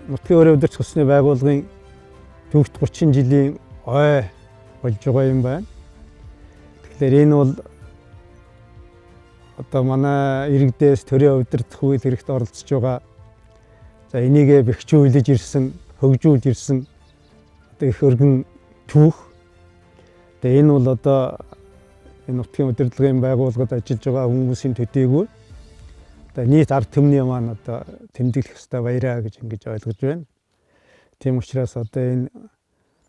нутгийн өөрийн удирдах ёсны байгууллагын төвхт 30 жилийн ой болж байгаа юм байна. Тэгэхээр энэ бол одоо манай иргэдээс төрийн удирдах үйл хэрэгт оролцож байгаа. За энийгээ бэхжүүлж ирсэн, хөгжүүлж ирсэн одоо их өргөн түүх. Тэгээ энэ бол одоо энэ нутгийн удирдлагын байгууллагад ажиллаж байгаа хүмүүсийн төдийгүй одоо нийт ард түмний маань одоо тэмдэглэх ёстой баяраа гэж ингэж ойлгож байна. Тийм учраас одоо энэ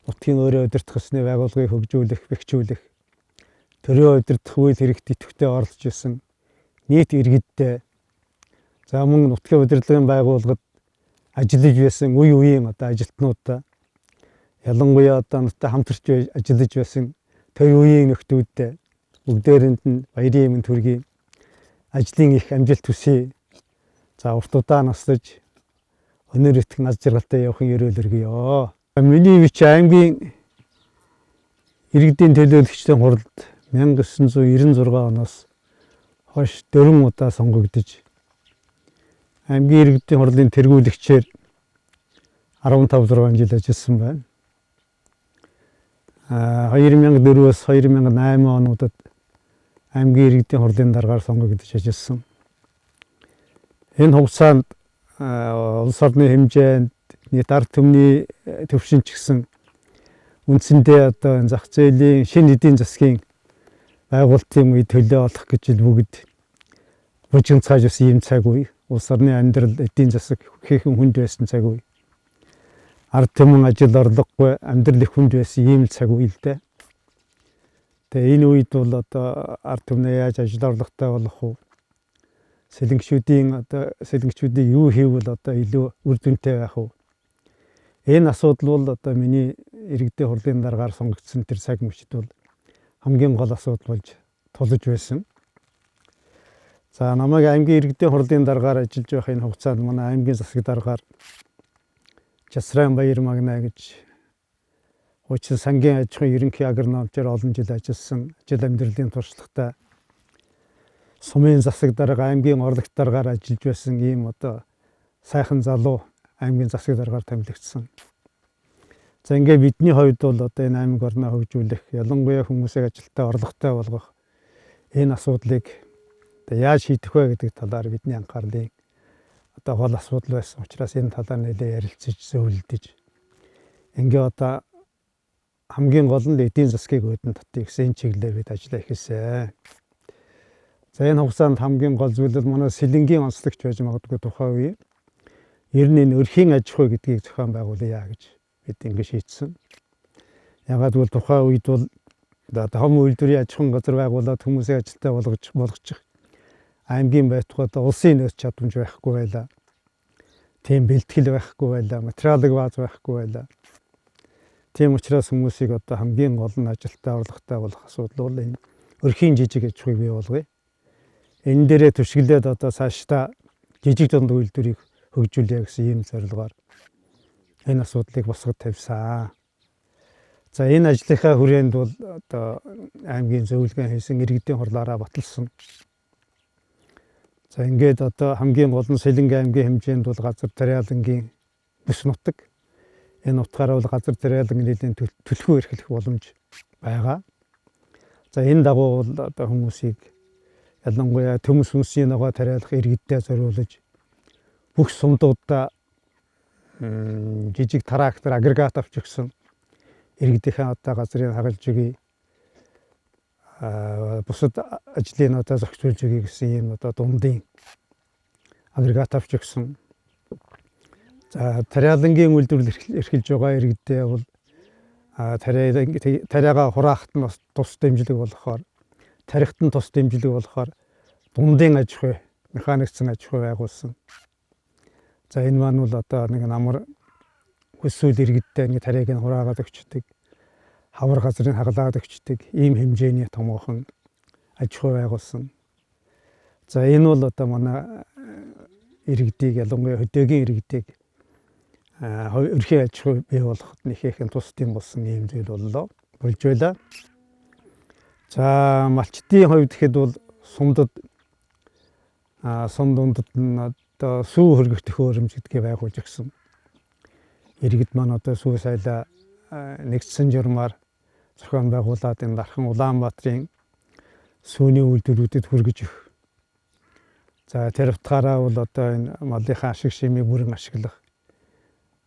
нутгийн өөрийн удирдах ёсны байгууллагыг хөгжүүлэх, бэхжүүлэх, төрийн удирдах үйл хэрэгт идэвхтэй оролцож исэн нийт иргэдтэй, за мөн нутгийн удирдлагын байгууллагад ажиллаж байсан үе үеийн одоо ажилтнуудаа, ялангуяа одоо надтай хамтарч ажиллаж байсан тэр үеийн нөхдүүдтэй бүгдээрэнд нь баярын өмнө төргий, ажлын их амжилт хүсье. За урт удаан наслаж өнөр итгэх наз жаргалтай явахын ерөөл өргөё. Миний бич аймгийн иргэдийн төлөөлөгчдийн хурлд 1996 оноос хойш 4 удаа сонгогдож, аймгийн иргэдийн хурлын тэргүүлэгчээр 15 6 жил ажилласан байна. 2004-өөс 2008 онуудад аймгийн иргэдийн хурлын даргаар сонгогдож ажилласан. Энэ хугацаанд улс орны хэмжээнд нийт ард түмний төвшин ч гэсэн үндсэндээ одоо зах зээлийн шинэ эдийн засгийн байгуулалтын үе төлөө олох гэж бүгд бужигнацгааж байсан ийм цаг үе. Улс орны амьдрал, эдийн засаг ихээхэн хүнд байсан цаг үе. Ард түмэн ажил орлогогүй, амьдрал их хүнд байсан ийм л цаг үе л дээ. Тэгээ энэ үед бол одоо ард түмнээ яаж ажил орлоготой болох вэ? Сэлэнгчүүдийн одоо сэлэнгчүүдийг юу хийвэл одоо илүү үр дүнтэй байх вэ? Энэ асуудал бол одоо миний иргэдийн хурлын даргаар сонгогдсон тэр цаг мөчид бол хамгийн гол асуудал болж тулж байсан. За намайг аймгийн иргэдийн хурлын даргаар ажиллаж байх энэ хугацаанд манай аймгийн засаг даргаар Жасран Баяр Магна гэж хуучин сангийн аж ахуйн ерөнхий агрономчоор олон жил ажилласан, ажил амьдралын туршлагатай сумын засаг дарга, аймгийн орлогч даргаар ажиллаж байсан ийм одоо сайхан залуу аймгийн засаг даргаар томилогдсон. За ингээ бидний хувьд бол одоо энэ аймаг орноо хөгжүүлэх, ялангуяа хүмүүсийг ажилтаа орлоготой болгох энэ асуудлыг одоо яаж шийдэх вэ гэдэг талаар бидний анхаарлын одоо гол асуудал байсан учраас энэ талаар нэлээд ярилцаж, зөвлөдөж, ингээ одоо хамгийн гол нь эдийн засгийг өөдөн татъя гэсэн энэ чиглэлээр бид ажиллаа эхэлсэн. За энэ хугацаанд хамгийн гол зүйл бол манай сэлэнгийн онцлогч байж магадгүй тухайн үе ер нь энэ өрхийн аж ахуй гэдгийг зохион байгуулъя гэж бид ингэ шийдсэн. Ягаад гэвэл тухайн үед бол том үйлдвэрийн аж ахуйн газар байгуулад хүмүүсийг ажилтаа болгочих аймгийн байтугай одоо улсын нөөц чадамж байхгүй байлаа. Тийм бэлтгэл байхгүй байлаа, материалын бааз байхгүй байлаа. Тийм учраас хүмүүсийг одоо хамгийн гол нь ажилтаа орлоготой болох асуудал бол энэ өрхийн жижиг аж ахуйг бий болгоё. Энэ дээрээ түшиглээд одоо цаашдаа жижиг дунд үйлдвэрийг хөгжүүлье гэсэн ийм зорилгоор энэ асуудлыг босгод тавьсан. За энэ ажлынхаа хүрээнд бол одоо аймгийн зөвлөгөө хийсэн, иргэдийн хурлаараа баталсан. За ингээд одоо хамгийн гол нь Сэлэнг аймгийн хэмжээнд бол газар тариалангийн бүс нутаг. Энэ утгаараа бол газар тариалан нийлэн түлхүү эрхлэх боломж байгаа. За энэ дагуу бол одоо хүмүүсийг ялангуяа төмс сүнсийн ногоо тариалах иргэдтэй зориулж бүх сумдуудаа жижиг трактор, агрегат авч өгсөн. Иргэдийнхээ одоо газрыг хагалж өгье. Бусад ажлыг одоо зохицуулж өгье гэсэн ийм одоо дундын агрегат авч өгсөн. За тариалангийн үйлдвэрлэл эрхэлж байгаа иргэдээ бол тариагаа хураахт нь тус дэмжлэг болохоор, тарихт нь тус дэмжлэг болохоор дундын аж ахуй, механикцсан аж ахуй байгуулсан. За энэ маань бол одоо нэг намар хүсвэл иргэдтэй нэг тариаг нь хураагаад өгчдөг, хавар газрыг хагалаад өгчдөг ийм хэмжээний томоохон аж ахуй байгуулсан. За энэ бол одоо манай иргэдийг, ялангуяа хөдөөгийн иргэдийг өрхийн аж ахуй бий болгоход нэхэхэн тус дэм болсон ийм зүйл боллоо. Болж байлаа. За малчдын хувьд гэхэд бол сумдад сум дундад нь одоо сүү хөргөх төхөөрөмж гэдгийг байгуулж өгсөн. Иргэд маань одоо сүү сайлаа нэгдсэн журмаар зохион байгуулад энэ Дархан Улаанбаатарын сүүний үйлдвэрүүдэд хүргэж өгөх. За тэр утгаараа бол одоо энэ малынхаа ашиг шимийг бүрэн ашиглах,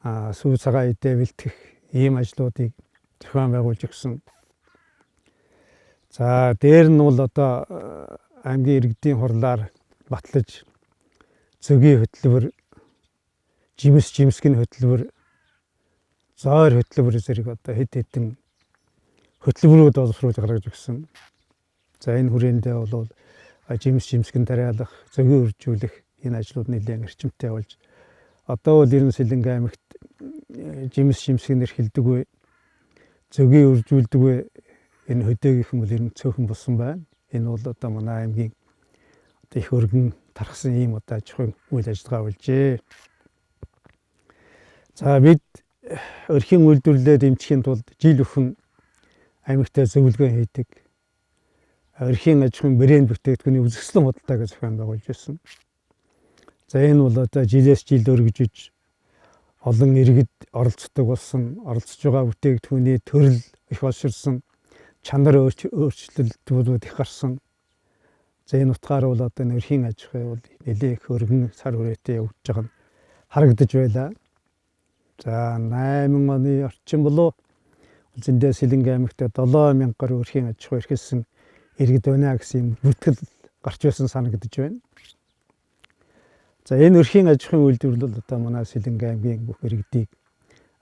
сүү цагаан идэ бэлтгэх ийм ажлуудыг зохион байгуулж өгсөн. За дээр нь бол одоо аймгийн иргэдийн хурлаар батлаж зөгийн хөтөлбөр, жимс жимсгэн хөтөлбөр, зойр хөтөлбөр зэрэг одоо хэд хэдэн хөтөлбөрүүд боловсруулж гаргаж өгсөн. За энэ хүрээндээ бол жимс жимсгэн тариалах, зөгийн үржүүлэх энэ ажлууд нэлээд эрчимтэй болж одоо бол ер нь Сэлэнгэ аймагт жимс жимсгэн эрхэлдэггүй, зөгийн үржүүлдэггүй энэ хөдөөгийнхэн бол ер нь цөөхөн болсон байна. Энэ бол одоо манай аймгийн одоо их өргөн тархсан ийм одоо аж ахуйн үйл ажиллагаа болжээ. За бид өрхийн үйлдвэрлэлээ дэмжихийн тулд жил бүхэн аймагтай зөвлөгөө хийдэг. Өрхийн аж ахуйн брэнд бүтээгдэхүүний үзэсгэлэн худалдааг зохион байгуулж байсан. За энэ бол одоо жилээс жил өргөжиж олон иргэд оролцдог болсон, оролцож байгаа бүтээгдэхүүний төрөл их олширсан, чанар өөрчлөлтүүд их гарсан. За энэ утгаар бол одоо өрхийн аж ахуй бол нэлээд их өргөн сар хүрээтэй явагдаж байгаа нь харагдаж байлаа. За 8 оны орчим болов зөндөө Сэлэнгэ аймагт 7000 гаруй өрхийн аж ахуй эрхэлсэн иргэд байна гэсэн юм бүртгэл гарч байсан санагдаж байна. За энэ өрхийн аж ахуйн үйлдвэрлэл одоо манай Сэлэнгэ аймгийн бүх иргэдийг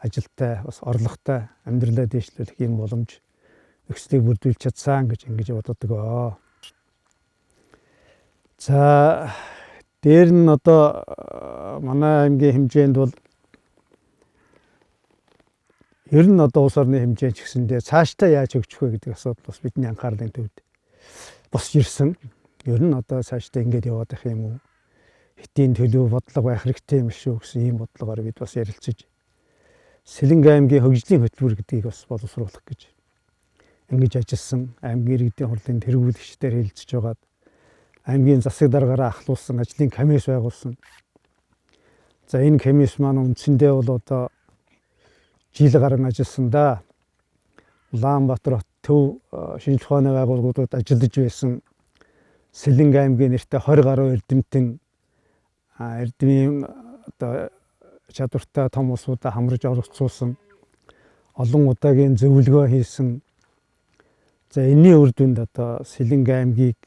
ажилтай, бас орлоготой амьдралаа дэвшлүүлэх юм боломж нөхцөлийг бүрдүүлж чадсан гэж ингэж боддог. За дээр нь одоо манай аймгийн хэмжээнд бол ер нь одоо улс орны хэмжээнд ч гэсэндээ цаашдаа яаж хөгжих вэ гэдэг асуудал бас бидний анхаарлын төвд босч ирсэн. Ер нь одоо цаашдаа ингэж яваад байх юм уу? Хэтийн төлөв бодлого байх хэрэгтэй юм шүү гэсэн ийм бодлогоор бид бас ярилцаж Сэлэнгэ аймгийн хөгжлийн хөтөлбөр гэдгийг бас боловсруулах гэж ингэж ажилласан. Аймгийн иргэдийн хурлын тэргүүлэгчдээр хэлцэж байгаад аймгийн засаг даргаараа ахлуулсан ажлын комисс байгуулсан. За энэ комисс маань үндсэндээ бол одоо жил гарan ажилласан да. Улаанбаатар хот төв шинжлэх ухааны байгууллагуудад ажиллаж байсан Сэлэнгэ аймгийн нэртэй 20 гаруй эрдэмтэн эрдмийн одоо чадвартай том улсуудаа хамарж оролцуулсан, олон удаагийн зөвлөгөө хийсэн. За энэний үр дүнд одоо Сэлэнгэ аймгийг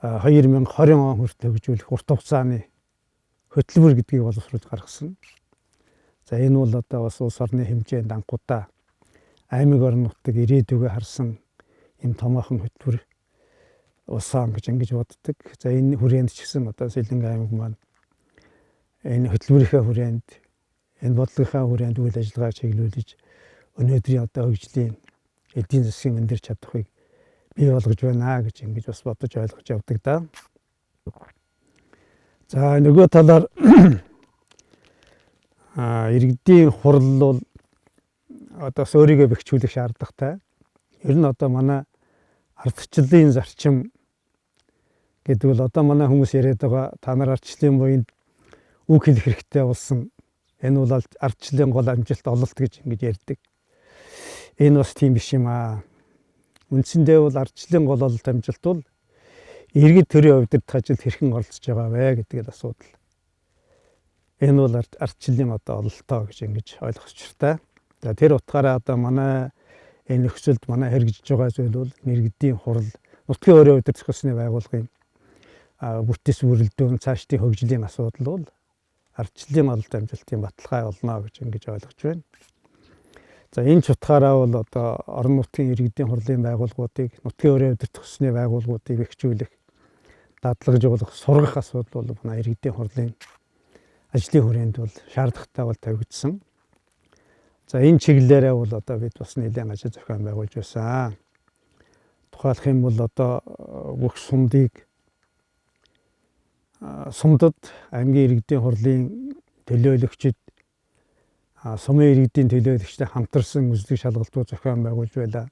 2020 он хүртэл хөгжүүлэх урт хугацааны хөтөлбөр гэдгийг боловсруулж гаргасан. За энэ бол одоо бас улс орны хэмжээнд анхудаа аймаг орон нутаг ирээдүгөө харсан юм томоохон хөтөлбөр улсаа гэж ингэж боддог. За энэ хүрээнд ч гэсэн одоо Сэлэнгэ аймаг маань энэ хөтөлбөрийнхээ хүрээнд, энэ бодлогынхаа хүрээнд үйл ажиллагаа чиглүүлж өнөөдрийн одоо хөгжлийн эдийн засгийн өндөр чадварыг бий болгож байна гэж ингэж бас бодож ойлгож явдаг да. За нөгөө талаар иргэдийн хурал бол одоо өөрийгөө бэхжүүлэх шаардлагатай. Ер нь одоо манай ардчлалын зарчим гэдэг бол одоо манай хүмүүс яриад байгаа та нар ардчлалын буянд үг хэлэх хэрэгтэй болсон. Энэ бол ардчлалын гол амжилт ололт гэж ингэж ярьдаг. Энэ бас тийм биш юм аа. Үндсэндээ бол ардчлалын гол ололт амжилт бол иргэд төрийн удирдах ажилд хэрхэн оролцож байгаа вэ гэдэг л асуудал. Энэ бол ардчлалын одоо ололтоо гэж ингэж ойлгох учиртай. За тэр утгаараа одоо манай энэ нөхцөлд манай хэрэгжиж байгаа зүйл бол иргэдийн хурал, нутгийн өөрийн удирдах ёсны байгууллагын бүтэц бүрэлдэхүүн цаашдын хөгжлийн асуудал бол ардчлалын ололт амжилтын баталгаа болно гэж ингэж ойлгож байна. За энэ ч утгаараа бол одоо орон нутгийн иргэдийн хурлын байгууллагуудыг, нутгийн өөрийн удирдах ёсны байгууллагуудыг бэхжүүлэх, дадлагжуулах, сургах асуудал бол манай иргэдийн хурлын ажлын хүрээнд бол шаардлагатай бол тавигдсан. За энэ чиглэлээрээ бол одоо бид бас нэлээд ажил зохион байгуулж байсан. Тухайлах юм бол одоо бүх сумдыг сумдад аймгийн иргэдийн хурлын төлөөлөгчид, сумын иргэдийн төлөөлөгчдөд хамтарсан үзлэг шалгалтууд зохион байгуулж байлаа.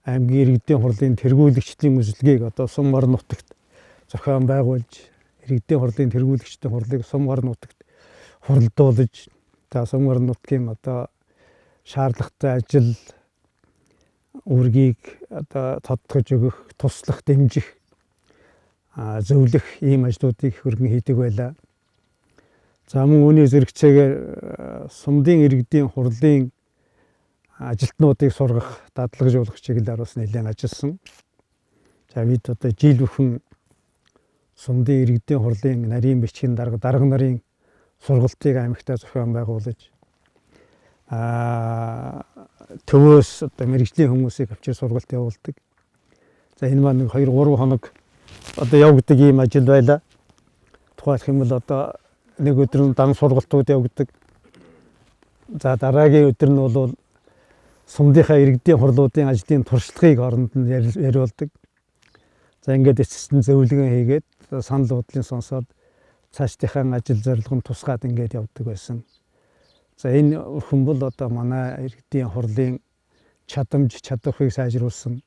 Аймгийн иргэдийн хурлын тэргүүлэгчдийн үзлэгийг одоо сум орон нутагт зохион байгуулж, иргэдийн хурлын тэргүүлэгчдийн хурлыг сум орон нутагт хуралдуулж, За, сум орон нутгийн одоо шаардлагатай ажил үүргийг одоо тодтогч өгөх, туслах, дэмжих, зөвлөх ийм ажлуудыг хөргөн хийдэг байлаа. За, мөн үүний зэрэгцээгээр сумдын иргэдийн хурлын ажилтнуудыг сургах, дадлагжуулах чиглэлээр бас нэлээд ажилласан. За, бид одоо жил бүхэн сумдын иргэдийн хурлын нарийн бичгийн дарга нарын сургалтыг аймагтаа зохион байгуулж, төвөөс одоо мэргэжлийн хүмүүсийг авчир сургалт явуулдаг. За, энэ маань нэг 2 3 хоног одоо явагддаг ийм ажил байлаа. Тухайлах юм бол одоо нэг өдөр нь дан сургалтууд явагддаг. За, дараагийн өдөр нь бол сумдынхаа иргэдийн хурлуудын ажлын туршлагыг оронд нь яриулдаг. За, ингээд эцэст нь зөвлөгөө хийгээд, санал бодлын сонсоод, цаашдынхаа ажил зорилго нь тусгаад ингээд явдаг байсан. За, энэ хүн бол одоо манай иргэдийн хурлын чадамж, чадварыг сайжруулсан.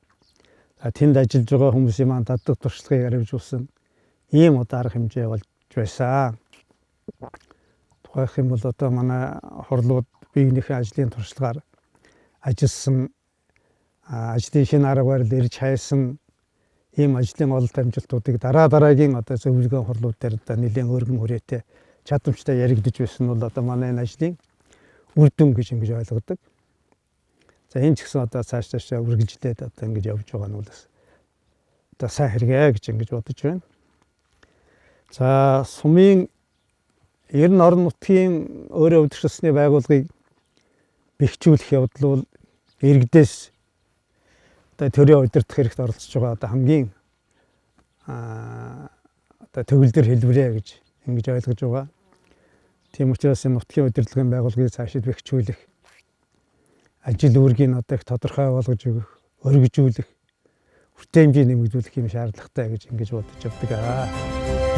За, тэнд ажиллаж байгаа хүмүүсийн маань даддаг туршлагыг харивжуулсан ийм одоо арга хэмжээ болж байсан. Тухайлах юм бол одоо манай хурлууд биенийхээ ажлын туршлагаар ажилласан, ажлын шинэ арга барил ирж хайсан ийм ажлын ололт амжилтуудыг дараа дараагийн одоо зөвлөгөө хурлууд дээр одоо нэлээн өргөн хүрээтэй, чадамжтай яригдаж байсан нь бол одоо манай энэ ажлын үр дүн гэж ингэж ойлгодог. За, энэ ч гэсэн одоо цааш цаашаа үргэлжлээд одоо ингэж явж байгаа нь бол бас одоо сайн хэрэгээ гэж ингэж бодож байна. За, сумын ер нь орон нутгийн өөрөө удирдахны байгууллагыг бэхжүүлэх явдал бол иргэдээс одоо төрийн удирдах хэрэгт оролцож байгаа одоо хамгийн одоо төгөлдөр хэлбэрээ гэж ингэж ойлгож байгаа. Тийм учраас энэ нутгийн удирдлагын байгууллагыг цаашид бэхжүүлэх, ажил үүргийг одоо их тодорхой болгож өгөх, өргөжүүлэх, хүртээмжийг нэмэгдүүлэх юм шаардлагатай гэж ингэж бодож явдаг.